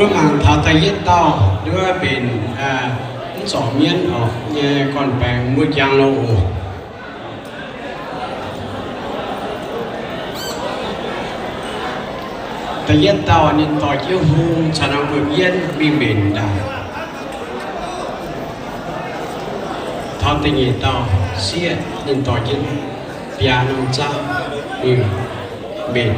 Mbuo mangc taux da'yietv dauh nduov mbenc mv zorc mienv orqc nyei gorn-baengx mbuo jangx loh oc. Da'yietv dauh ninh dorh jienv hung caux norm wuom-yienv mingh mbenc ndaangc. Taux da'nyeic dauh sieqv ninh dorh jienv biaa norm zaangv mingh mbenc.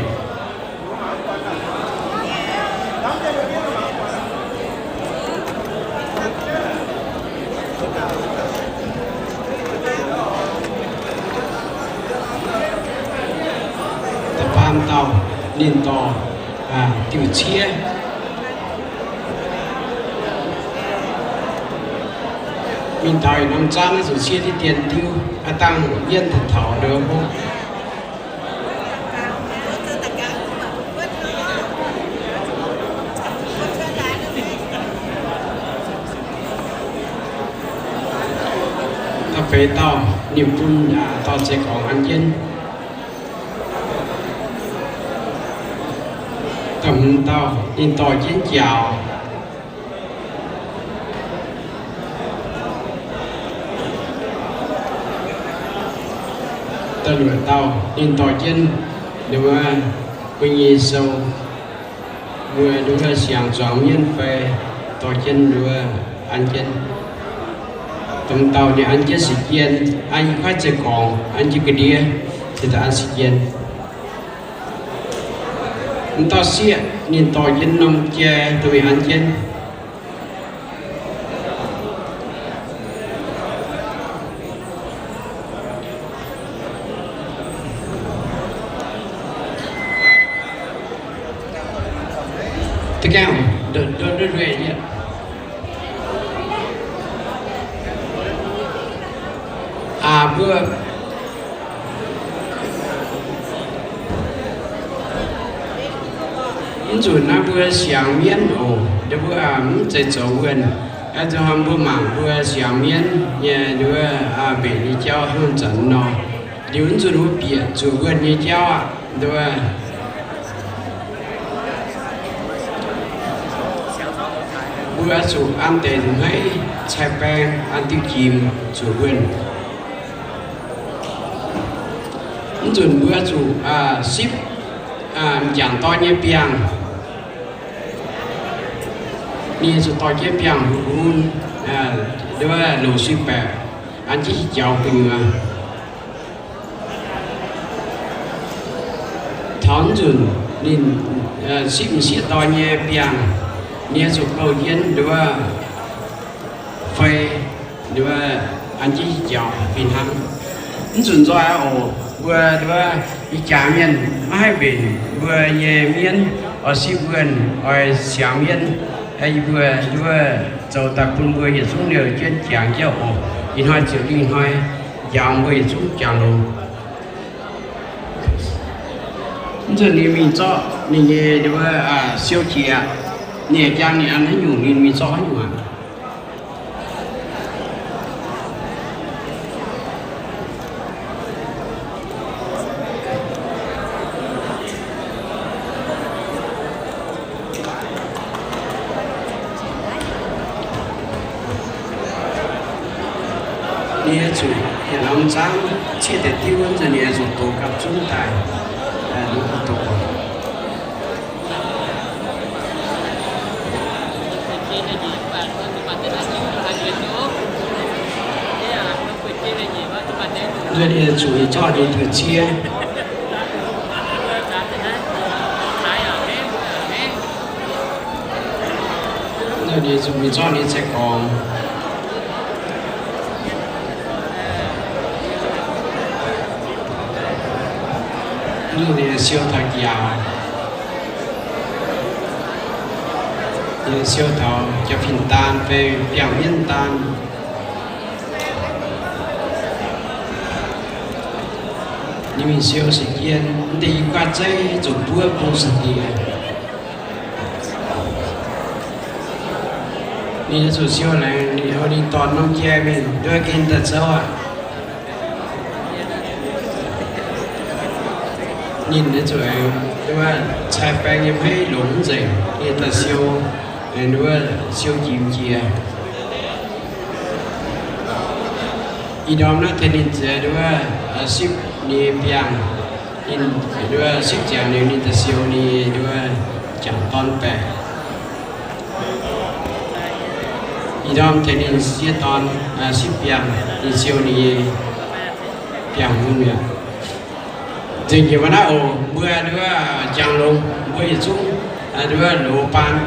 Da'faam dauh ninh dorh diuh ciev mingh taux yietc norm zaangv naaiv zuqc ciev diqv dien diuv, aav dangh yienv taux nduov hopv. Da'feix dauh ninh bun dorh zeiz gorngx an jienv. Da'hmz dauh ninh dorh jienv njaaux. Da'luoqc dauh ninh dorh jienv nduov mbuo nyei sou, mbuo nduov siangx zuangx mienv fai dorh jienv nduov an jienv. Dongh dauh ninh an jienv sic jien, an yiem kuaaiv zeiv gorngx, an jienv ga'ndiev, cingx daaih an sic jien. M'dauh sieqv ninh dorh jienv norm jai dongh mingh an jienv. Mbuo mv nzunc naaiv mbuo siangx mienv oc, mbuo mv zeiz zoux wuonh. Aa, nzunc mbuo mangc mbuo siangx mienv nyei nduov mbenc nyei jauv hnangv zanc nor. Liuz mv nzunc mbuo bieqc zuqc wuonh nyei jauv aqv. Nduov mbuo zuqc an deix nzunc haiv cai baeng an diuh jimx zuqc wuonh. Mv nzunc mbuo zuqc sipv m'jangc dorn nyei biangh. Ninh zuqc dorh jienv biangh hun, nduov longc sui baeqc an jienv jaux gu'nyuoz. Taux mv nzunc ninh sipv m'sieqv dorn nyei biangh, ninh zuqc bouh jienv nduov fei, nduov an jienv jaux fih hnangv. Mv nzunc nzoih aqv oc, mbuo nduov ih jaax mienh maiv haih mbenc mbuo nyei mienv oix sipv wuonh, oix siangx mienv. Yie mbuo nduov zoux daaih bun mbuo yietc zungv liouh jienv jangx jienv oc. Ih hnoi ziouc lingh hnoi njaaux mbuo yietc zungv jangx longx. Mv nzunc ninh mingh zorqv ninh nyei nduov siou jiex, ninh jangx ninh an haaix nyungc ninh mingh zorqv haaix nyungc aqv. Ninh nyei zuqc yietc norm zaangv ciev deix diuv, ninh nyei zuqc dox gapv zunv daaih, dox. Ninh nyei zuqc zorqv ninh diuh ciev. Ninh nyei zuqc mingh zorqv ninh cai gormx. Ninh nyei siou taux njaaux. Ninh nyei siou taux jaa-fin daan fai biangh mienv daan. Ninh mingh siou sic jien, mv deix i guaav zeiv zuqc buov bung sic diex. Ninh zuqc siou laengz, ninh dorh norm jai mingh nduov gen daaih zouv aqv. Ninh zuqc aengx cai baeng nyei maiv longx nzengc, ninh daaih siou. Nduov siou jiex jiex. Ih ndorm naaiv tengx ninh ziex nduov sipv nyei biangh, ninh nduov sipv ziangx liuz ninh da'siou nyei nduov jangc dorn baeqc. Ih ndorm tengx ninh sieqv dorn sipv biangh, ninh siou ninh nyei biangh mun mi'aqv. Nzengc jiex mbuo naaiv oc, mbuo nduov jangx longx, mbuo yietc zungv nduov loz baan.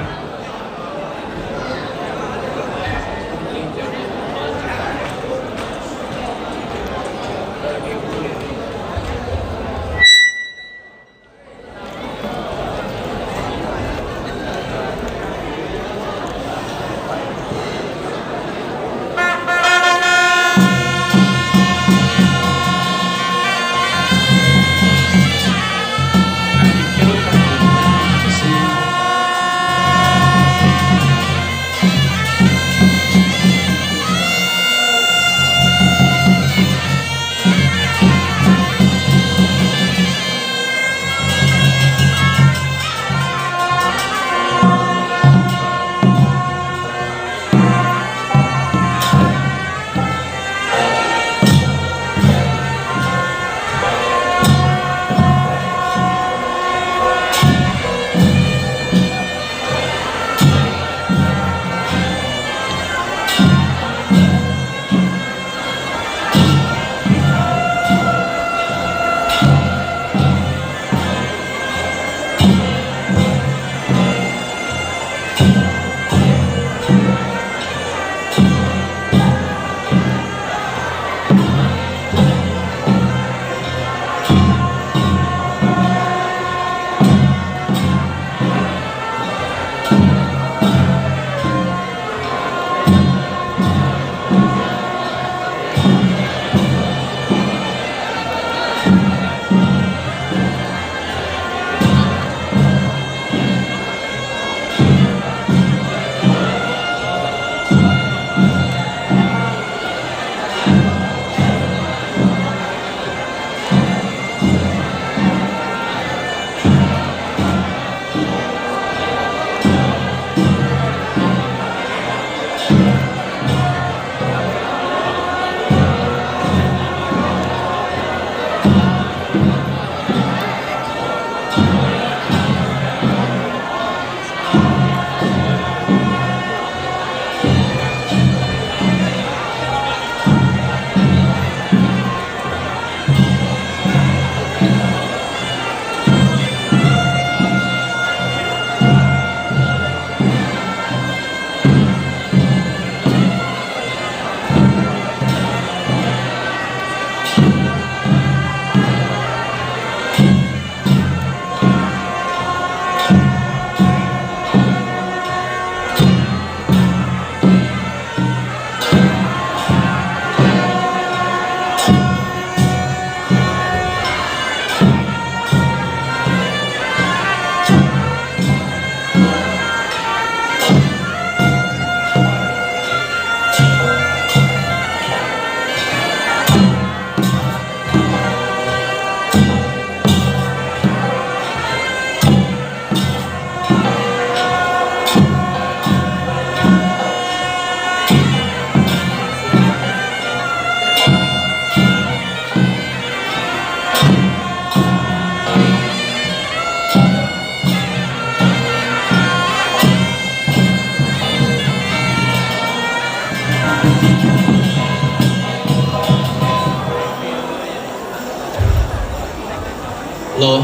Lo,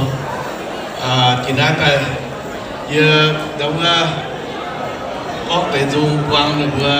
jiex naaiv daaih yie ndau wuov gorngv deix nzung buang ninh mbuo.